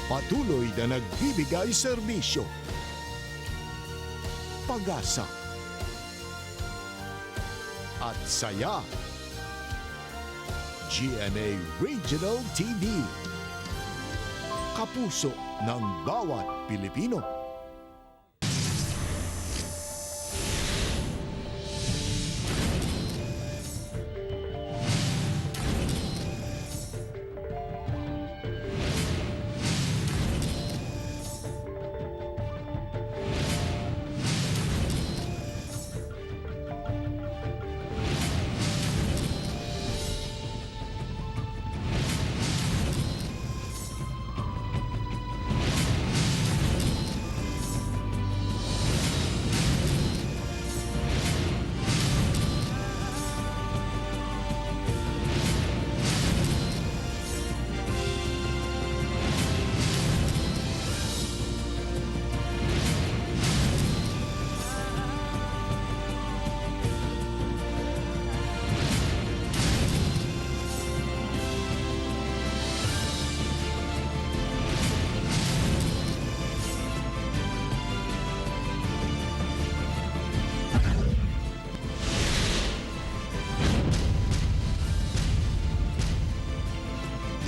Patuloy na nagbibigay serbisyo, pag-asa, at saya. GMA Regional TV. Kapuso ng bawat Pilipino.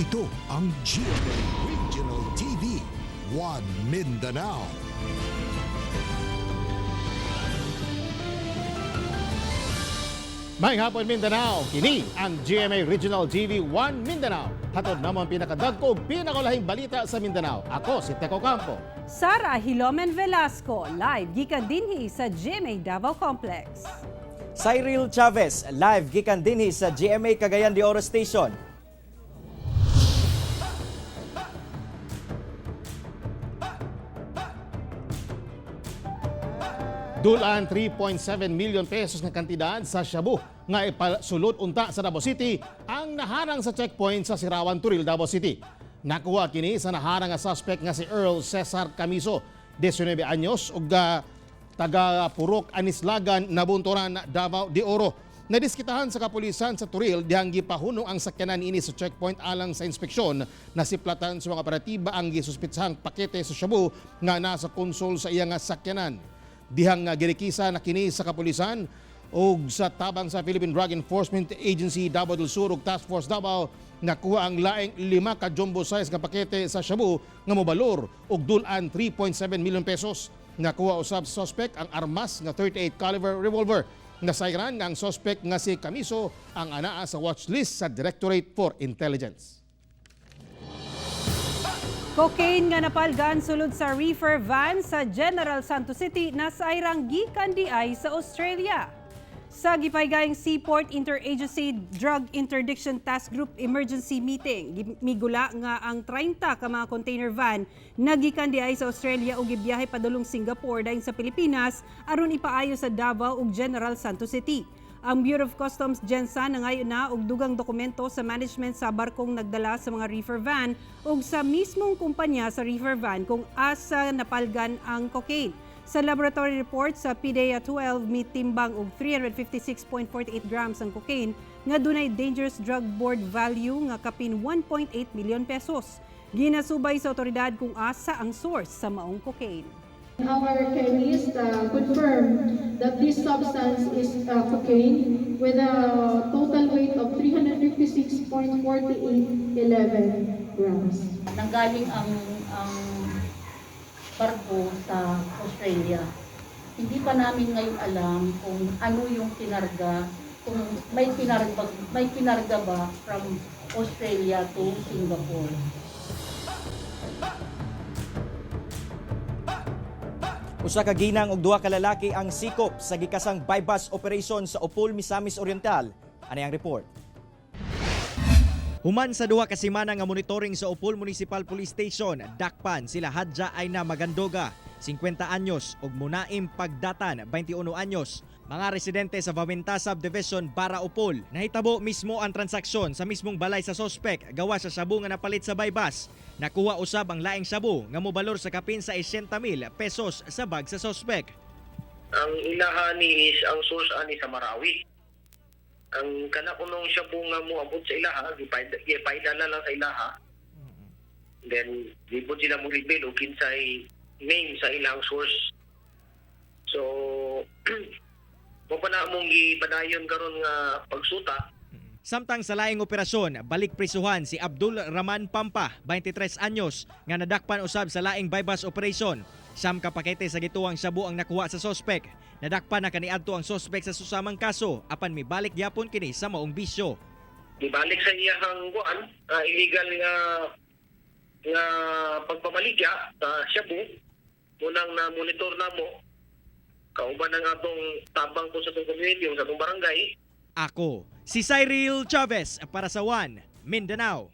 Ito ang GMA Regional TV, One Mindanao. Maayong hapon, Mindanao. Kini ang GMA Regional TV 1 Mindanao. Hatod namo ang pinakadagko ug pinakalahing balita sa Mindanao. Ako si Teko Campo. Sara Hilomen Velasco, live gikan dinhi sa GMA Davao Complex. Cyril Chavez, live gikan dinhi sa GMA Cagayan de Oro Station. Dulan 3.7 million pesos nga kantidad sa shabu nga ipasulod unta sa Davao City ang naharang sa checkpoint sa Sirawan Turil, Davao City. Nakuha kini sa naharang nga suspect nga si Earl Cesar Camiso, 19 anyos ug taga Purok Anislagan, Nabunturan, Davao de Oro. Nadiskitahan sa kapulisan sa Turil dihang gipahunong ang sakyanan niini sa checkpoint alang sa inspeksyon. Nasiplatan sa mga operatiba ang gisuspitsahang pakete sa shabu nga nasa konsol sa iyang nga sakyanan. Dihang girikisa na kini sa kapulisan ug sa tabang sa Philippine Drug Enforcement Agency Davao del Sur ug Task Force Davao, nakuha ang laing 5 ka jumbo size nga pakete sa shabu nga mobalor og dul-an 3.7 million pesos. Nakuha usab sa suspect ang armas nga 38 caliber revolver. Nasayran nga ang suspect nga si Camiso ang anaa sa watch list sa Directorate for Intelligence. Cocaine nga napalgan sulod sa reefer van sa General Santos City nasayrang gikan diay sa Australia. Sa gipaygayang Seaport Interagency Drug Interdiction Task Group Emergency Meeting, migula nga ang 30 ka mga container van nagikan diay sa Australia ug gibiyahe padulong Singapore dayon sa Pilipinas aron ipaayo sa Davao ug General Santos City. Ang Bureau of Customs Gensan nangayo na og dugang dokumento sa management sa barkong nagdala sa mga reefer van ug sa mismong kumpanya sa reefer van kung asa napalgan ang cocaine. Sa laboratory report sa PDEA 12, mitimbang og 356.48 grams ang cocaine nga dunay dangerous drug board value nga kapin 1.8 million pesos. Ginasubay sa otoridad kung asa ang source sa maong cocaine. Our chemist confirmed that this substance is cocaine with a total weight of 356.4811 grams. Nanggaling ang barko sa Australia. Hindi pa namin ngayon alam kung ano yung kinarga, kung may kinarga ba from Australia to Singapore. Usa ka ginang og duha ka lalaki ang sikop sa gikasang bypass operation sa Opol, Misamis Oriental. Ani ang report. Human sa 2 ka semana nga monitoring sa Opol Municipal Police Station, dakpan sila Hadja Aina Magandoga, 50 anyos, ug Munaim Pagdatan, 21 anyos. Mga residente sa Vaminta Subdivision, Bara, Opol. Nahitabo mismo ang transaksyon sa mismong balay sa sospek gawa sa sabu nga napalit sa buy-bust. Nakuha usab ang laing sabu nga mobalor sa kapin sa 60,000 pesos sa bag sa sospek. Ang ilaha ni is ang source ani sa Marawi. Ang kana kunong shabu nga mo abot sa ilaha, gipaydala lang sa ilaha. Then di po sila mo reveal og kinsay name sa ilang source. So mo pa na among gipadayon karon nga pagsuta. Samtang sa laing operasyon, balik prisuhan si Abdul Rahman Pampa, 23 anyos, nga nadakpan usab sa laing bypass operation. 9 ka pakete sa gituwang shabu ang nakuha sa sospek. Nadakpan na kaniadto ang sospek sa susamang kaso apan mibalik gyapon kini sa maong bisyo. Gibalik sa iyahang kuan, illegal nga nga pagpamaligya sa shabu. Unang na monitor namo kauban ang atong tabang ko sa atong community o sa atong barangay. Ako, si Cyril Chavez para sa One Mindanao.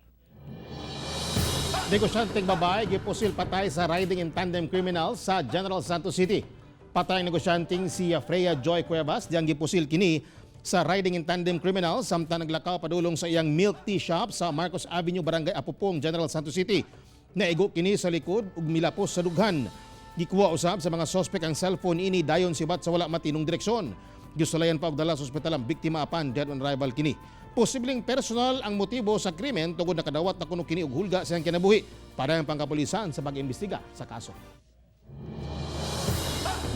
Negosyanteng babae gipusil patay sa riding in tandem criminal sa General Santos City. Patay ang negosyanteng si Freya Joy Cuevas diyang gipusil kini sa riding in tandem criminal samtang naglakaw padulong sa iyang milk tea shop sa Marcos Avenue, Barangay Apopong, General Santos City. Naigo kini sa likod ug milapos sa dughan. Gikuha usab sa mga sospek ang cellphone ini dayon sibat sa wala matinong direksyon. Gisulayan pa og dala sa ospital ang biktima apan dead on arrival kini. Posibleng personal ang motibo sa krimen tungod nakadawat na kuno kini og hulga sa iyang kinabuhi para ang pangkapulisan sa pag-imbestiga sa kaso.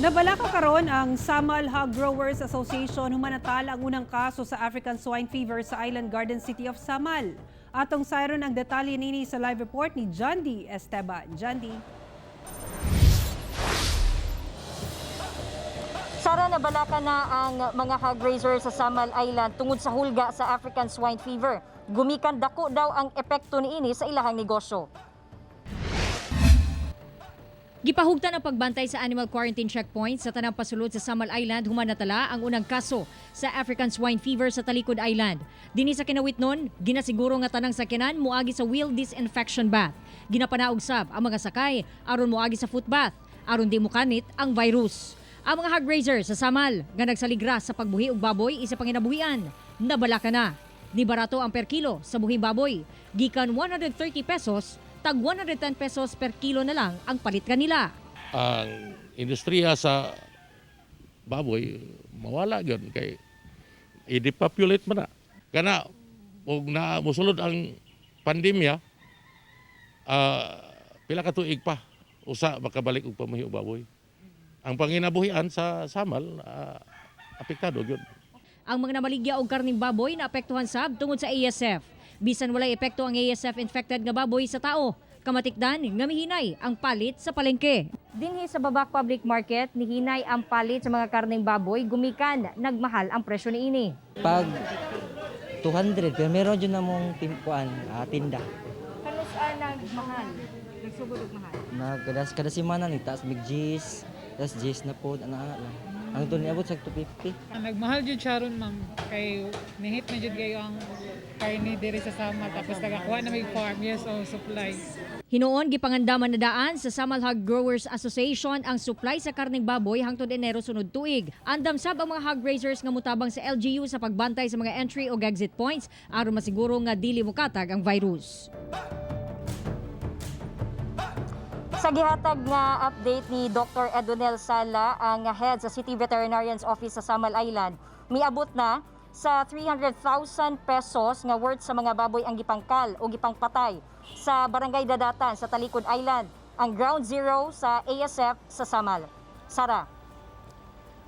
Nabalaka karon ang Samal Hog Growers Association humanatala ang unang kaso sa African Swine Fever sa Island Garden City of Samal. Atong sayron ang detalye nini sa live report ni John D. Esteban. John D. Sara, nabalaka na ang mga hog raisers sa Samal Island tungod sa hulga sa African Swine Fever. Gumikan dako daw ang epekto niini sa ilahang negosyo. Gipahugtan ang pagbantay sa animal quarantine checkpoint sa tanang pasulod sa Samal Island human natala ang unang kaso sa African Swine Fever sa Talikod Island. Dinhi sa kinawitnon, ginasiguro nga tanang sakyanan moagi sa wheel disinfection bath. Ginapanaog sab ang mga sakay aron moagi sa foot bath aron di mokanit ang virus. Ang mga hog raiser sa Samal nga nagsaligra sa pagbuhi og baboy isa panginabuhian, nabalaka na. Nibarato ang per kilo sa buhing baboy. Gikan 130 pesos, tag 110 pesos per kilo na lang ang palit kanila. Ang industriya sa baboy mawala gyud kay i-depopulate man na. Kana ug na mosulod ang pandemya, pila ka tuig pa usa makabalik og pamuhi og baboy. Ang panginabuhian sa Samal, apektado gyud. Ang mga namaligya og karning baboy na apektuhan sab tungod sa ASF. Bisan walay epekto ang ASF infected nga baboy sa tao, kamatikdan nga mihinay ang palit sa palengke. Dinhi sa Babak Public Market, nihinay ang palit sa mga karning baboy, gumikan nagmahal ang presyo niini. Pag 200, pero meron dyan namong timpuan, tinda. Kanus-a nagmahal? Nagsugod og mahal. Nag, kada semana ni taas mig G's, tas G's na po, ana lang. Ang ito niabot sa 250. Nagmahal jud siya ron, ma'am, kay nihit na jud kayo ang karne diri sa Sama tapos nagakuha na may farm, yes, oh, supply. Hinuon gipangandaman na daan sa Samal Hog Growers Association ang supply sa karning baboy hangtod Enero sunod tuig. Andam sab ang mga hog raisers nga mutabang sa LGU sa pagbantay sa mga entry o exit points aron masiguro nga dili mokatag ang virus. Sa gihatag nga update ni Dr. Edonel Sala, ang head sa City Veterinarian's Office sa Samal Island, miabot na sa 300,000 pesos nga worth sa mga baboy ang gipangkal o gipangpatay sa Barangay Dadatan sa Talikod Island, ang ground zero sa ASF sa Samal. Sara.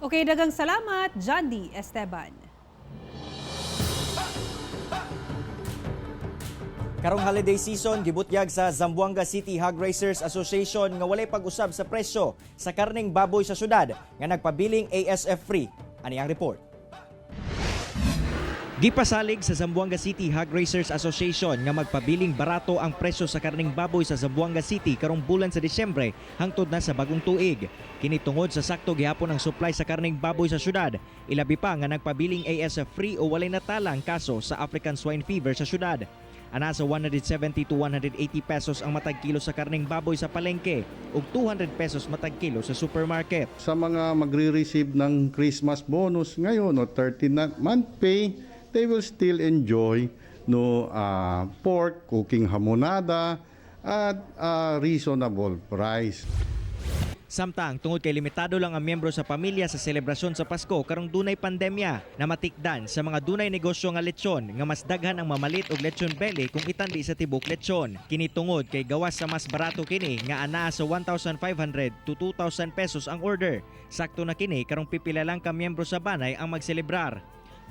Okay, dagang salamat, John D. Esteban. Karong holiday season, gibutyag sa Zamboanga City Hog Raisers Association nga walay pag-usab sa presyo sa karning baboy sa syudad nga nagpabiling ASF free. Ani ang report. Gipasalig sa Zamboanga City Hog Raisers Association nga magpabiling barato ang presyo sa karning baboy sa Zamboanga City karong bulan sa Disyembre hangtod na sa bagong tuig. Kini tungod sa sakto gihapon ang supply sa karning baboy sa syudad. Ilabi pa nga nagpabiling ASF free o walay natalang kaso sa African Swine Fever sa syudad. Ana sa 170 to 180 pesos ang matag kilo sa karning baboy sa palengke ug 200 pesos matag kilo sa supermarket. Sa mga magre-receive ng Christmas bonus ngayon o 13th month pay, they will still enjoy no pork, cooking hamonada at reasonable price. Samtang tungod kay limitado lang ang miyembro sa pamilya sa selebrasyon sa Pasko karong dunay pandemya, namatikdan sa mga dunay negosyo nga lechon nga mas daghan ang mamalit og lechon belly kung itandi sa tibok lechon. Kini tungod kay gawas sa mas barato kini nga anaa sa 1,500 to 2,000 pesos ang order. Sakto na kini karong pipila lang ka miyembro sa banay ang magselebrar.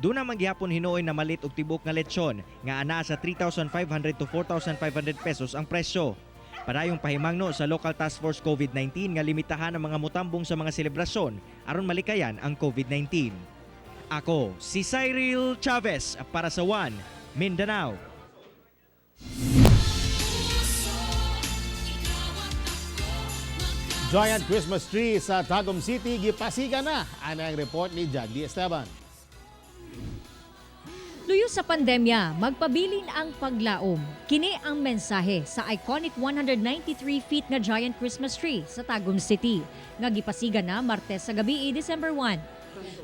Duna man gihapon hinuoy namalit og tibok nga lechon nga anaa sa 3,500 to 4,500 pesos ang presyo. Padayong pahimangno sa Local Task Force COVID-19 nga limitahan ang mga mutambong sa mga selebrasyon aron malikayan ang COVID-19. Ako si Cyril Chavez para sa One Mindanao. Giant Christmas tree sa Tagum City gipasiga na. Ana ang report ni John D. Esteban. Luyo sa pandemya, magpabilin ang paglaom. Kini ang mensahe sa iconic 193 feet nga giant Christmas tree sa Tagum City, nga gipasiga na Martes sa gabi, December 1.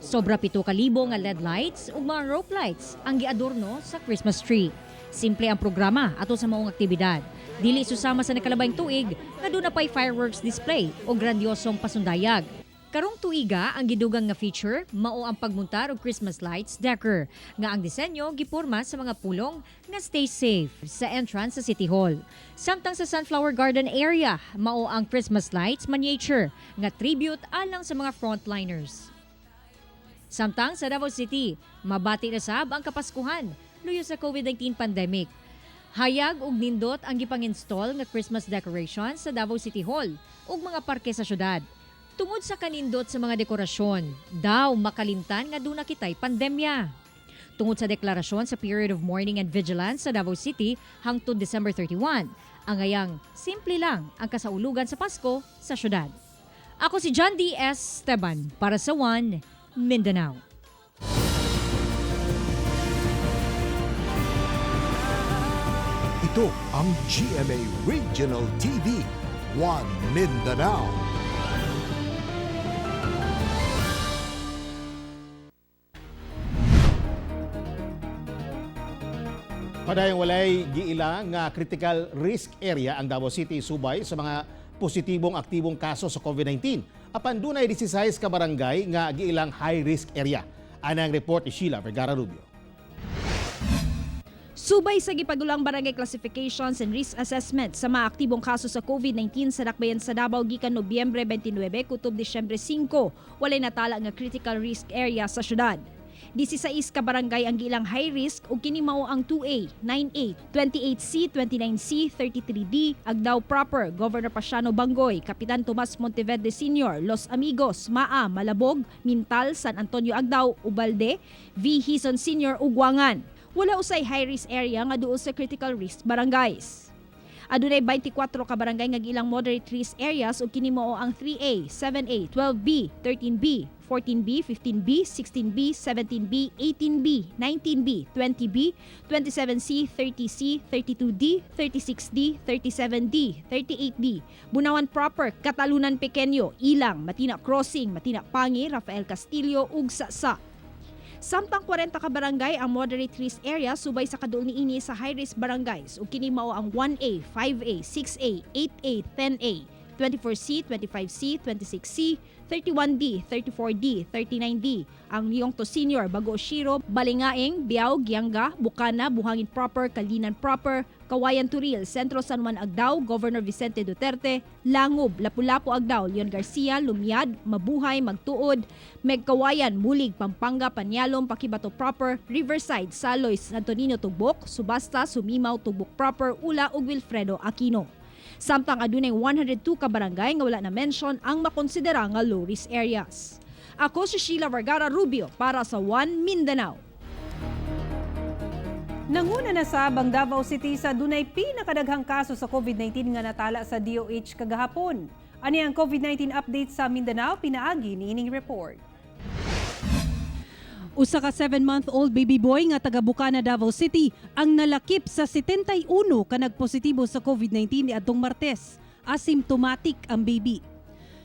Sobra 7,000 nga LED lights ug mga rope lights ang giadorno sa Christmas tree. Simple ang programa ato sa maong aktibidad. Dili susama sa nakalabayng tuig nga duna pay fireworks display o grandiosong pasundayag. Karong tuiga ang gidugang nga feature mao ang pagmuntar og Christmas lights decor nga ang disenyo giporma sa mga pulong nga "Stay safe" sa entrance sa City Hall. Samtang sa Sunflower Garden area mao ang Christmas lights miniature nga tribute alang sa mga frontliners. Samtang sa Davao City, mabati na sab ang Kapaskuhan luyo sa COVID-19 pandemic. Hayag ug nindot ang gipang-install nga Christmas decorations sa Davao City Hall ug mga parke sa syudad. Tungod sa kanindot sa mga dekorasyon, daw makalimtan nga duna kitay pandemya. Tungod sa deklarasyon sa period of mourning and vigilance sa Davao City hangtod December 31, angayang simple lang ang kasaulugan sa Pasko sa syudad. Ako si John D. S. Esteban para sa One Mindanao. Ito ang GMA Regional TV, One Mindanao. Padayong walay giila nga critical risk area ang Davao City subay sa mga positibong aktibong kaso sa COVID-19. Apan dunay 16 ka barangay nga giilang high risk area. Ana ang report ni Sheila Vergara Rubio. Subay sa gipagulang barangay classifications and risk assessment sa mga aktibong kaso sa COVID-19 sa dakbayan sa Davao gikan Nobyembre 29 kutob Disyembre 5, walay natala nga critical risk area sa syudad. 16 ka barangay ang gilang high risk ug kini mao ang 2A, 9A, 28C, 29C, 33D, Agdao Proper, Governor Paciano Bangoy, Kapitan Tomas Monteverde Sr., Los Amigos, Maa, Malabog, Mintal, San Antonio Agdao, Ubalde, V. Hizon Sr. ug Guangan. Wala usay high risk area nga duol sa critical risk barangays. Adunay 24 ka barangay nga gilang moderate risk areas ug kini mao ang 3A, 7A, 12B, 13B, 14B, 15B, 16B, 17B, 18B, 19B, 20B, 27C, 30C, 32D, 36D, 37D, 38D, Bunawan Proper, Catalunan Pequeño, Ilang, Matina Crossing, Matina Pangi, Rafael Castillo ug Sasa. Samtang 40 ka barangay ang moderate risk area subay sa kaduol niini sa high risk barangays ug kini mao ang 1A, 5A, 6A, 8A, 10A, 24C, 25C, 26C, 31D, 34D, 39D, ang Yongto Senior, Bago Oshiro, Balingaing, Biao, Gianga, Bukana, Buhangin Proper, Kalinan Proper, Kawayan Turil, Centro San Juan Agdao, Governor Vicente Duterte, Langob, Lapu-Lapu Agdao, Leon Garcia, Lumiad, Mabuhay, Magtuod, Megkawayan, Mulig, Pampanga, Panyalom, Paquibato Proper, Riverside, Saloy, Santo Niño Tugbok, Subasta, Sumimaw, Tugbok Proper, Ula ug Wilfredo Aquino. Samtang adunay 102 ka barangay nga wala na mention ang makonsidera nga low risk areas. Ako si Sheila Vergara Rubio para sa One Mindanao. Nanguna na sab ang Davao City sa dunay pinakadaghang kaso sa COVID-19 nga natala sa DOH kagahapon. Ani ang COVID-19 update sa Mindanao pinaagi niining report. Usa ka 7-month-old baby boy nga taga Bukana, Davao City ang nalakip sa 71 ka nagpositibo sa COVID-19 niadtong Martes. Asymptomatic ang baby.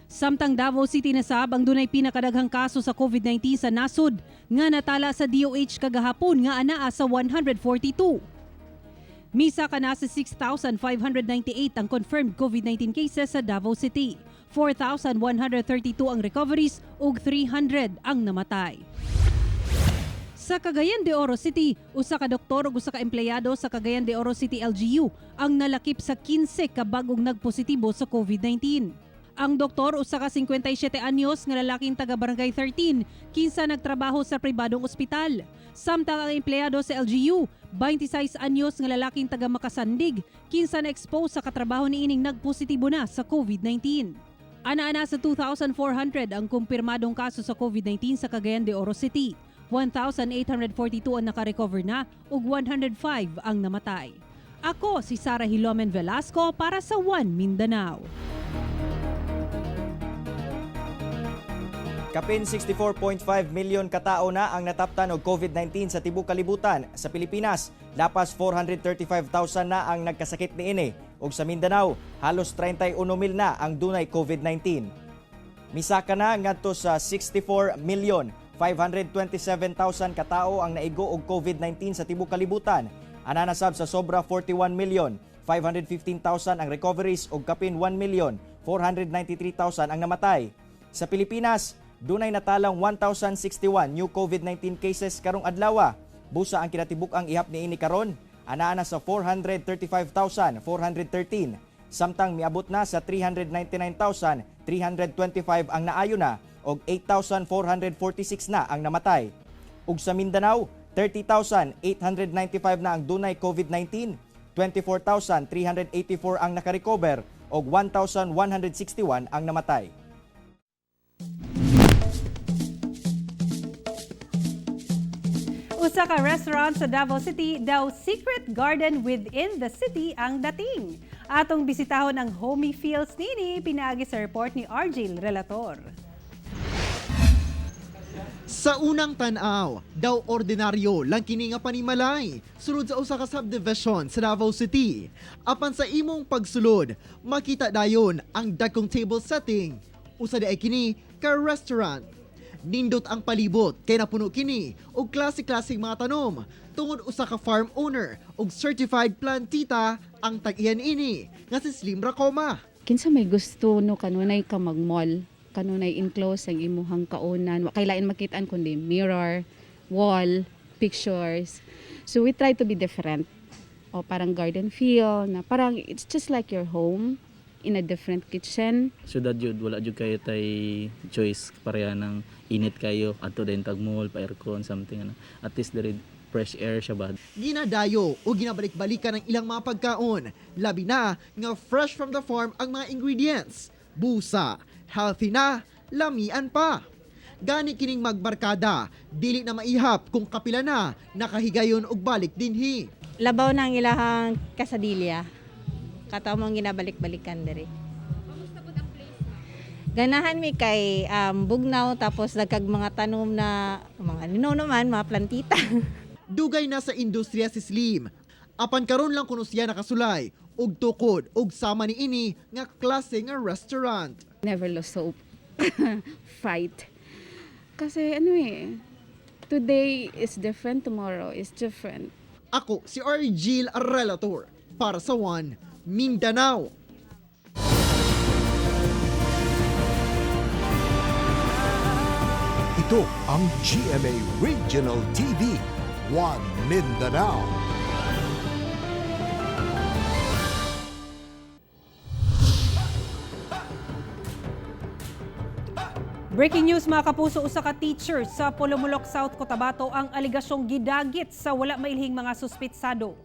Samtang Davao City na sab ang dunay pinakadaghang kaso sa COVID-19 sa nasod nga natala sa DOH kagahapon nga anaa sa 142. Misa ka na sa 6,598 ang confirmed COVID-19 cases sa Davao City. 4,132 ang recoveries ug 300 ang namatay. Sa Cagayan de Oro City, usa ka doktor ug usa ka empleyado sa Cagayan de Oro City LGU ang nalakip sa 15 ka bag-ong nagpositibo sa COVID-19. Ang doktor, usa ka 57 anyos nga lalaking taga Barangay 13, kinsa nagtrabaho sa pribadong ospital. Samtang ang empleyado sa LGU, 26 anyos nga lalaking taga Makasandig, kinsa na-expose sa katrabaho niining nagpositibo na sa COVID-19. Ana-ana sa 2,400 ang kumpirmadong kaso sa COVID-19 sa Cagayan de Oro City. 1,842 ang nakarecover na ug 105 ang namatay. Ako si Sara Hilomen Velasco para sa One Mindanao. Kapin 64.5 milyon katao na ang nataptan og COVID-19 sa tibuok kalibutan. Sa Pilipinas, lapas 435,000 na ang nagkasakit niini. Ug sa Mindanao, halos 31 mil na ang dunay COVID-19. Misaka na ngadto sa 64,527,000 katao ang naigo og COVID-19 sa tibuok kalibutan. Ana nasab sa sobra 41,515,000 ang recoveries ug kapin 1,493,000 ang namatay. Sa Pilipinas, dunay natalang 1,061 new COVID-19 cases karong adlaw. Busa ang kinatibuk-ang ihap niini karon, anaa na sa 435,413. Samtang miabot na sa 399,325 ang naayo na og 8,446 na ang namatay. Ug sa Mindanao, 30,895 na ang dunay COVID-19, 24,384 ang nakarecover og 1,161 ang namatay. Usa ka restaurant sa Davao City daw secret garden within the city ang dating. Atong bisitahon ang homey feels nini pinaagi sa report ni Argel Relator. Sa unang tan-aw, daw ordinaryo lang kini nga panimalay sulod sa usa ka subdivision sa Davao City. Apan sa imong pagsulod, makita dayon ang dagkong table setting. Usa diay kini ka restaurant. Nindot ang palibot kay napuno kini og klase-klaseng mga tanom tungod usa ka farm owner og certified plantita ang tag-iyan ini nga si Slim Racoma. Kinsa may gusto no, kanunay ka mag-mall, kanunay enclose ang imuhang kaunan, wa kay lain makitaan kundi mirror, wall, pictures. So we try to be different. O parang garden feel na parang it's just like your home in a different kitchen. Syudad jud, wala jud kayo tay choice, pareha ng init kayo adto din tag mall pa aircon something ano, at least diri fresh air siya ba. Ginadayo o ginabalik-balikan ang ilang mga pagkaon, labi na nga fresh from the farm ang mga ingredients. Busa, healthy na, lamian pa. Gani kining magbarkada, dili na maihap kung kapila na nakahigayon og balik dinhi. Labaw na ang ilahang kasadilya. Kataw mong ginabalik-balikan diri. Ganahan mi kay bugnaw, tapos dagkag mga tanom na mga ano naman, mga plantita. Dugay na sa industriya si Slim. Apan karon lang kuno siya nakasulay og tukod og sama niini nga klase nga restaurant. Never lost hope. Fight. Kasi ano eh, today is different, tomorrow is different. Ako si Argil Relator para sa One Mindanao. Ito ang GMA Regional TV, One Mindanao. Breaking news, mga kapuso, usa ka teacher sa Polomolok, South Cotabato ang aligasyong gidagit sa wala mailhing mga suspitsado.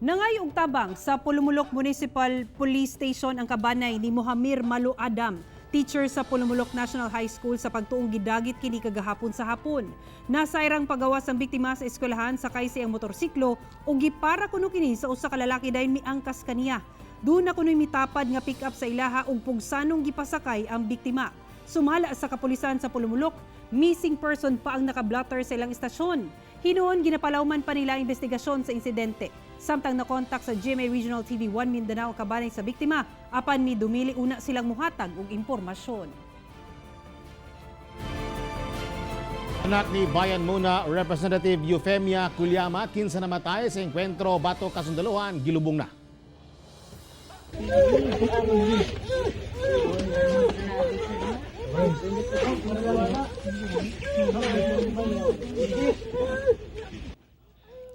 Nangay og tabang sa Polomolok Municipal Police Station ang kabanay ni Mohamir Malu Adam, teacher sa Polomolok National High School, sa pagtuong gidagit kini kagahapon sa hapon. Nasayrang pagawas ang biktima sa eskwelahan sakay sa iyang motorsiklo ug gipara kuno kini sa usa ka lalaki dayon miangkas kaniya. Doon na kuno'y mitapad nga pick up sa ilaha ug pugsanong gipasakay ang biktima. Sumala sa kapulisan sa Polomolok, missing person pa ang nakablatter sa ilang istasyon. Hinuon ginapalawman pa nila ang investigasyon sa insidente. Samtang nakontak sa GMA Regional TV 1 Mindanao ang kabanay sa biktima, apan mi dumili una silang muhatag og impormasyon. Anak ni Bayan Muna Representative Eufemia Cullamat, kinsa namatay sa engkwentro batok kasundaluhan, gilubong na.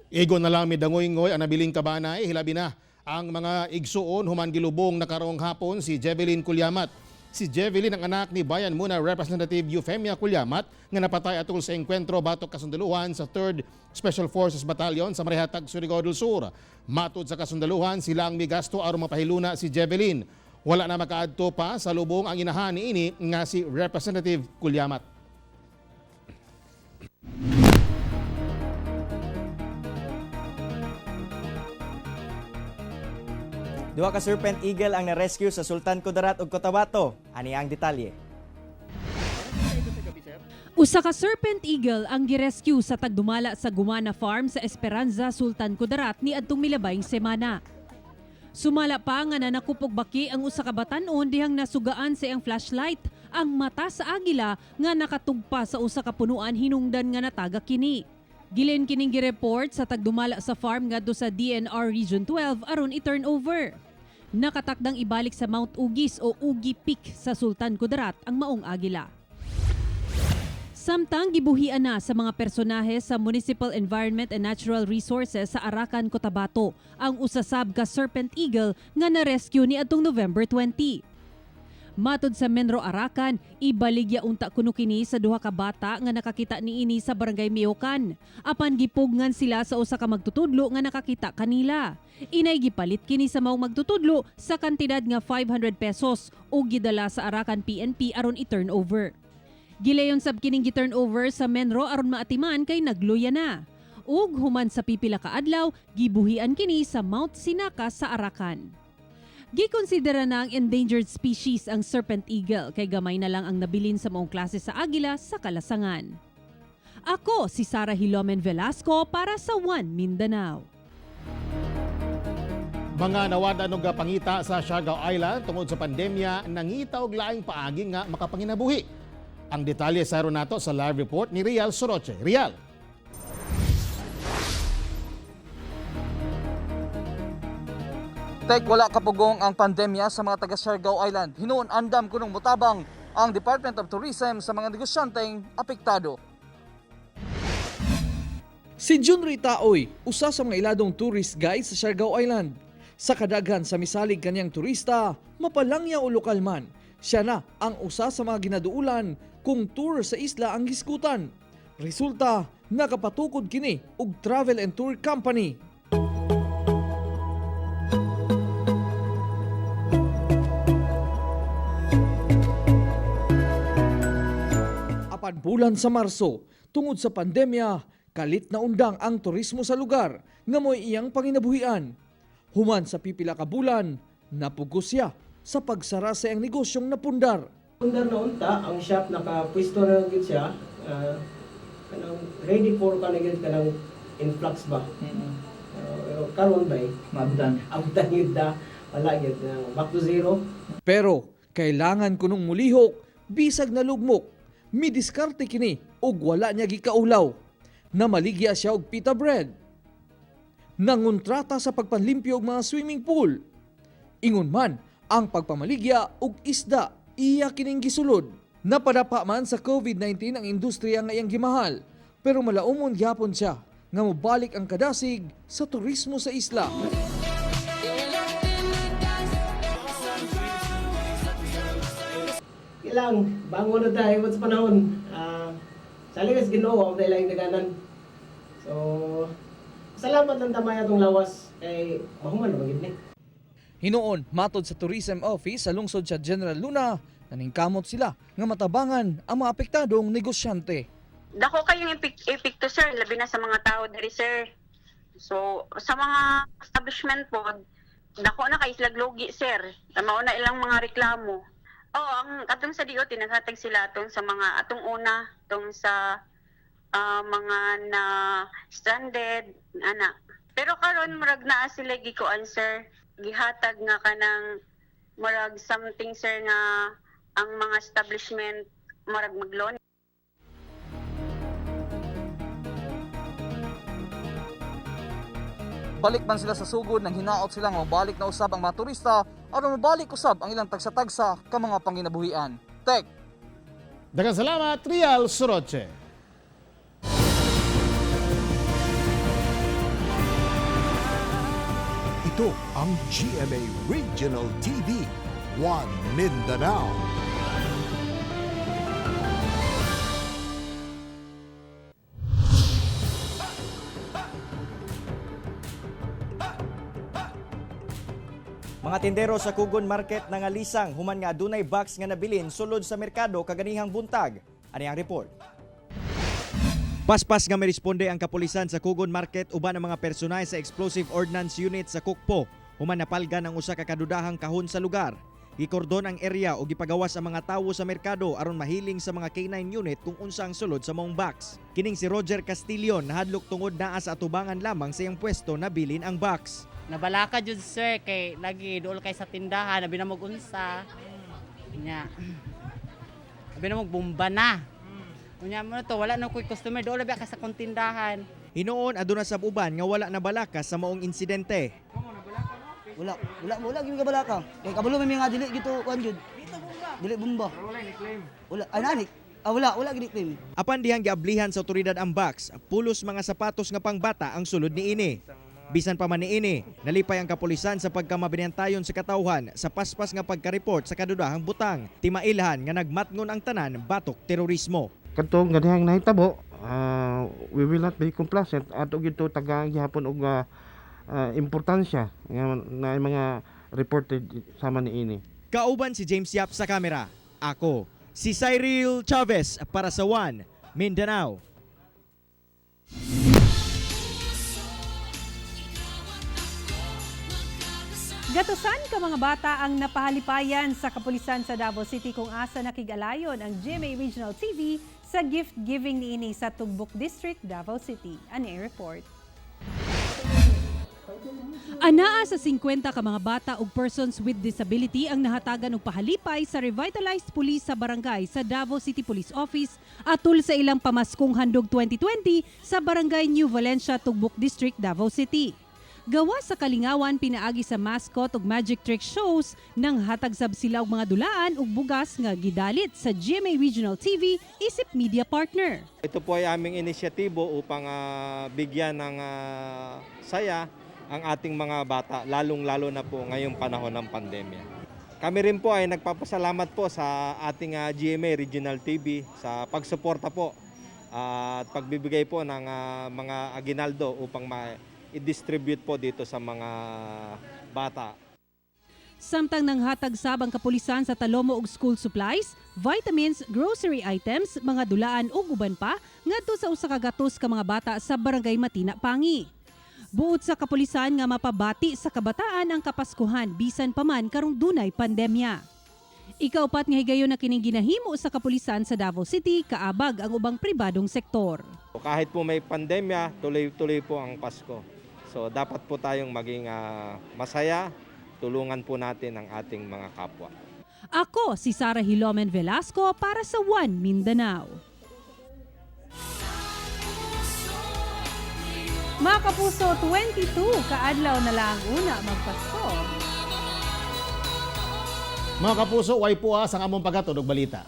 Igo na lang midangoy-ngoy ang nabiling kabanay, hilabi na ang mga igsuon human gilubong na karong hapon si Jevelyn Cullamat. Si Jevelyn ang anak ni Bayan Muna Representative Eufemia Cullamat nga napatay atol sa engkwentro batok kasundaluhan sa 3rd Special Forces Battalion sa Marihatag, Surigao del Sur. Matud sa kasundaluhan, sila ang migasto aron mapahiluna si Jevelyn. Wala na makaadto pa sa lubong ang inahan niini nga si Representative Cullamat. Duha ka serpent eagle ang na-rescue sa Sultan Kudarat ug Cotabato. Ani ang detalye. Usa ka serpent eagle ang girescue sa tagdumala sa Gumana Farm sa Esperanza, Sultan Kudarat niadtong milabayng semana. Sumala pa nga nanakop og baki ang usa ka batan-on dihang nasugaan sa iyang flashlight ang mata sa agila nga nakatugpa sa usa ka punuan hinungdan nga nataga kini. Gilin kining gireport sa tagdumala sa farm ngadto sa DNR Region 12 aron i-turn over. Nakatakdang ibalik sa Mount Ugis o Ugi Peak sa Sultan Kudarat ang maong agila. Samtang gibuhian na sa mga personahe sa Municipal Environment and Natural Resources sa Arakan, Cotabato ang usasab ka serpent eagle nga na-rescue ni atong November 20. Matod sa Menro Arakan, ibaligya unta kuno kini sa duha ka bata nga nakakita niini sa Barangay Miokan. Apan gipugnan sila sa usa ka magtutudlo nga nakakita kanila. Inay gipalit kini sa maong magtutudlo sa kantidad nga 500 pesos ug gidala sa Arakan PNP aron i-turn over. Gilayon sab kining gi-turn over sa Menro aron maatiman kay nagluya na. Ug human sa pipila ka adlaw, gibuhian kini sa Mount Sinaka sa Arakan. Gikonsidera na ang endangered species ang serpent eagle kay gamay na lang ang nabilin sa maong klase sa agila sa kalasangan. Ako si Sara Hilomen Velasco para sa One Mindanao. Mga nawad-an og pangita sa Siargao Island tungod sa pandemya, nangita og laing paagi nga makapanginabuhi. Ang detalye sa nato sa live report ni Rial Soroche. Rial. Tek, wala kapugong ang pandemya sa mga taga Siargao Island. Hinuon andam kunong mutabang ang Department of Tourism sa mga negosyanteng apektado. Si Junri Taoy, usa sa mga iladong tourist guide sa Siargao Island. Sa kadaghan sa misalig kanyang turista, mapalangya o lokal man, siya na ang usa sa mga ginaduulan kung tour sa isla ang hisgutan. Resulta, nakapatukod kini og travel and tour company. Apan bulan sa Marso, tungod sa pandemya, kalit na undang ang turismo sa lugar nga mo'y iyang panginabuhian. Human sa pipila ka bulan, napugos siya sa pagsara sa iyang negosyong napundar. Pundar na unta, ang shop nakapwesto na gyud siya, kanang ready for kanang gyud kanang influx ba. Pero karon bay, Maabdan. abdan gyud da, wala gyud, back to zero. Pero kailangan kunong mulihok bisag nalugmok. Midiskarte kini ug wala niya gikaulaw. Namaligya siya og pita bread. Nangontrata sa pagpanlimpyo og mga swimming pool. Ingon man ang pagpamaligya og isda iya kining gisulod. Napadapa man sa COVID-19 ang industriya nga iyang gimahal, pero malaumon gyapon siya nga mobalik ang kadasig sa turismo sa isla. Ilang bangon na tayo sa panahon. Sa ligas Ginoo ang dahil daganan. So salamat lang tamay atong lawas kay mahuman ra gid ni. Hinuon, matod sa Tourism Office sa lungsod sa General Luna, naningkamot sila nga matabangan ang mga apektadong negosyante. Dako kayong epekto, sir, labi na sa mga tao diri, sir. So sa mga establishment po, dako na kay sila lugi, sir. Mao na ilang mga reklamo. Oh, ang atong sa DOT naghatag sila atong sa mga atong una atong sa mga na stranded ana. Pero karon murag naa sila gikuan, sir, gihatag nga kanang murag something, sir, nga ang mga establishment murag magloan. Balik man sila sa sugod nang hinaot sila nga mabalik na usab ang mga turista aron mabalik usab ang ilang tagsa-tagsa ka mga panginabuhian. Tek. Daghang salamat, Rial Soroche. Ito ang GMA Regional TV, One Mindanao. Mga tindero sa Kugon Market nangalisang human nga adunay box nga nabilin sulod sa merkado kaganihang buntag. Ani ang report. Paspas nga miresponde ang kapulisan sa Kugon Market uban ang mga personay sa Explosive Ordnance Unit sa Kukpo human napalgan ang usa ka kadudahang kahon sa lugar. Gikordon ang area o gipagawas ang mga tawo sa merkado aron mahiling sa mga K9 unit kung unsa ang sulod sa maong box. Kining si Roger Castillon nahadlok tungod naa sa atubangan lamang sa iyang pwesto nabilin ang box. Nabalaka jud sir kay lagi dool kay sa tindahan abi na mag unsa. Nya. Abi na mag bomba na. Unya mo na to wala na koy customer dool abi ka sa kong tindahan. Hinuon aduna sa uban nga wala nabalaka sa maong insidente. Wala, wala, wala gyud kabalaka. Kay kabalo may mga dili gito kuan jud. Dili bomba. Wala ni claim. Wala, ay nani. Ah, wala, wala gid claim. Apan dihang giablihan sa otoridad ang box, pulos mga sapatos nga pangbata ang sulod niini. Bisan pa man niini, nalipay ang kapulisan sa pagkamabinantayon sa katawhan sa paspas nga pagka-report sa kadudahang butang. Timailhan nga nagmatngon ang tanan batok terorismo. Kadtong ganihang nahitabo, we will not be complacent ato gyud to tagaan gihapon og importansya nga na mga reported sama niini. Kauban si James Yap sa kamera. Ako, si Cyril Chavez para sa One Mindanao. Gatusan ka mga bata ang napahalipayan sa kapulisan sa Davao City kung asa nakig-alayon ang GMA Regional TV sa gift giving niini sa Tugbok District, Davao City. Ani ang report. Anaa sa 50 ka mga bata ug persons with disability ang nahatagan og pahalipay sa revitalized police sa barangay sa Davao City Police Office atul sa ilang pamaskong handog 2020 sa Barangay New Valencia, Tugbok District, Davao City. Gawa sa kalingawan pinaagi sa mascot ug magic trick shows nang hatag sab sila og mga dulaan ug bugas nga gidalit sa GMA Regional TV isip media partner. Ito po ay aming inisyatibo upang bigyan ng saya ang ating mga bata, lalong-lalo na po ngayong panahon ng pandemya. Kami rin po ay nagpapasalamat po sa ating GMA Regional TV sa pagsuporta po at pagbibigay po ng mga aginaldo upang ma-distribute po dito sa mga bata. Samtang nanghatag sab ang kapulisan sa Talomo og school supplies, vitamins, grocery items, mga dulaan ug uban pa ngadto sa usa ka gatos ka mga bata sa Barangay Matina, Pangi. Buot sa kapulisan nga mapabati sa kabataan ang Kapaskuhan bisan pa man karong dunay pandemya. Ikaupat nga higayon na kining ginahimo sa kapulisan sa Davao City kaabag ang ubang pribadong sektor. Kahit po may pandemya, tuloy-tuloy po ang Pasko. So dapat po tayong maging masaya, tulungan po natin ang ating mga kapwa. Ako si Sara Hilomen Velasco para sa One Mindanao. Mga kapuso, 22 kaadlaw na lang una magpasko. Mga kapuso, way po sa among paghatod og balita.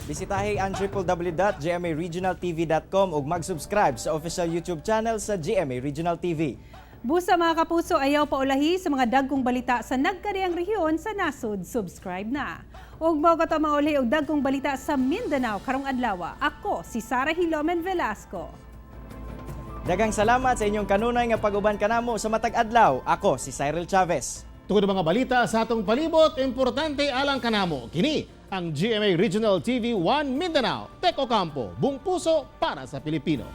Bisitahi ang www.gmaregionaltv.com ug mag-subscribe sa official YouTube channel sa GMA Regional TV. Busa mga kapuso, ayaw paulahi sa mga dagkong balita sa nagkariang rehiyon sa nasod. Subscribe na. Ug mao kato mga uli og dagkong balita sa Mindanao karong adlaw. Ako si Sara Hilomen Velasco. Daghang salamat sa inyong kanunay nga pag-uban kanamo sa matag adlaw. Ako si Cyril Chavez. Tungod ang mga balita sa atong palibot, importante alang kanamo. Kini ang GMA Regional TV 1 Mindanao. Tek Ocampo, buong puso para sa Pilipino.